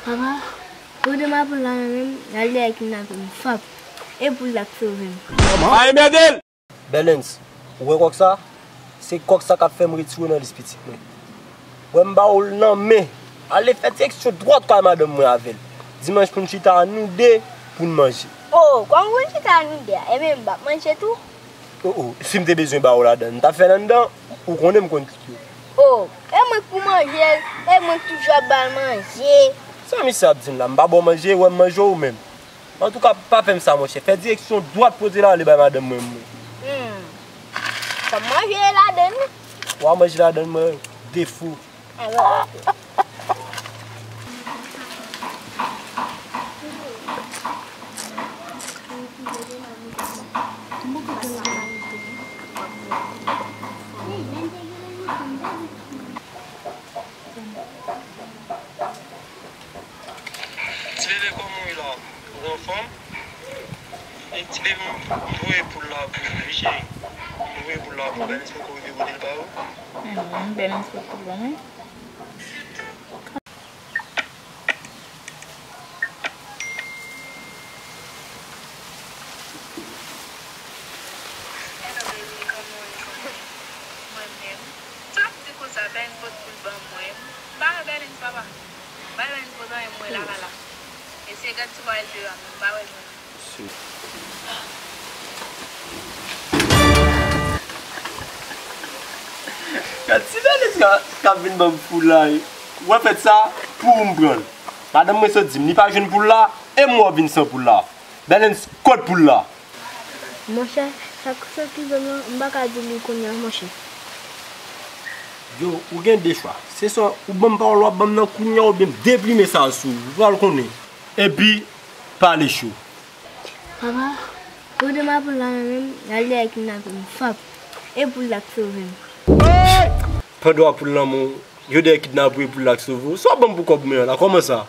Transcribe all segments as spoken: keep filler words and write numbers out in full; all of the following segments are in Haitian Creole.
Papa, ou de ma poul la menm, l al dèyè kidnape m, fap. E poul la k sove m. Ay, mède l! Bèlens, ou wè kòk sa? Se kòk sa k ap fè m retire w nan lis pitit mwen. Wè m ba w l nan men. Ale fè direksyon dwat kay madanm mwen avè l. Dimanch pou n chita a nou de pou n manje. O, kòm pou n chita a nou de a, ebyen m p ap manje tou. O, o, si m te bezwen ba w ladan l, m t ap fè l anndan, ou konnen m konn kit yo. O, e mwen k pou manje l, e mwen k toujou ap ba l manje. Sa misye ap di m la, m pa ba w manje, wè m manje w menm. Antouka, pa fè m sa, monchè. Fè direksyon dwat kote l ale bay madanm mwen, mwen. Hmm. Fò m manje ladann wi. W a manje ladann mwen, defo. Alò, ok. Ti bebe, kòman w ye la? Ou anfòm? E ti bebe, m voye poul la pou ou, wi, cheri. M voye poul la pou ou. Bèlens poko rive kote l ba ou? Hmm, Bèlens poko bon, wi. Hello, baby, kòman w ye? Kòman w ye? Mwen menm. Sa w ap di konsa, Bèlens pot poul ban mwen. M pa wè Bèlens, papa. M pa wè Bèlens pot anyen mwen la, la, la. Eseye gad si w pa wè l deyò a, men m pa wè l menm. Gad ti Bèlens k ap vin ban m poul la, wi. Ou wè fèt sa, pou ou m pran l. Madanm mwen sot di m, li pa jwenn poul la, e m wè w vin san poul la. Bèlens, kot poul la? Monchè, sa k sot rive m nan, m pa ka di li kounye a, monchè. Yo, ou gen de chwa. Se swa ou ban m pawòl w ap ban m nan kounye a oubyen m deplimen sa sou ou. Ou pral konnen. Epi, pale cho. Papa, ou de ma poul la menm, l al dèyè kidnape m, fap. E poul la k sove m. Pandan w ap poul nan men w, yo dèyè kidnape w e poul la k sove w. Sa w ap ban m pou kòb mwen an la, kòman sa?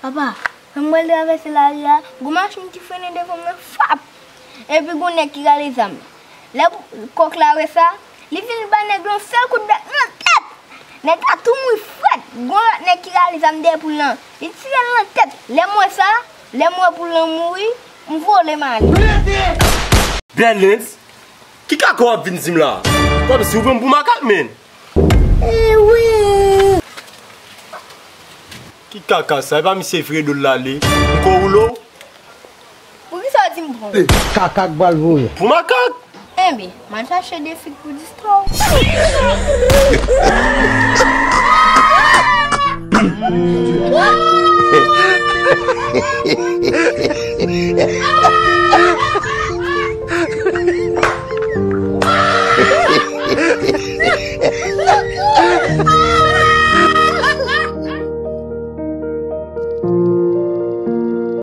Papa, lè m pral travèse lari a, gon machin ki frennen devan m nan, fap! Epi gon nèg ki rale zam. Lè kòk la wè sa, li vin ba nèg lan sèl kout bèk nan tèt! Nèg la tou mouri frèt! Gon lòt nèg ki rale zam dèyè poul lan, li tire l nan tèt! Lè m wè sa, lè m wè poul lan mouri, m vole m ale. Bèlens, ki kaka w ap vin di m la? Kòmsi ou pran m pou makak, menn! Eh wi! Ki kaka sa? E pa misye vire do l ale? M ko woule w? Poukisa w di m pran? Kaka k pral voye. Pou makak! Enben, m al chache de fik pou distwè w.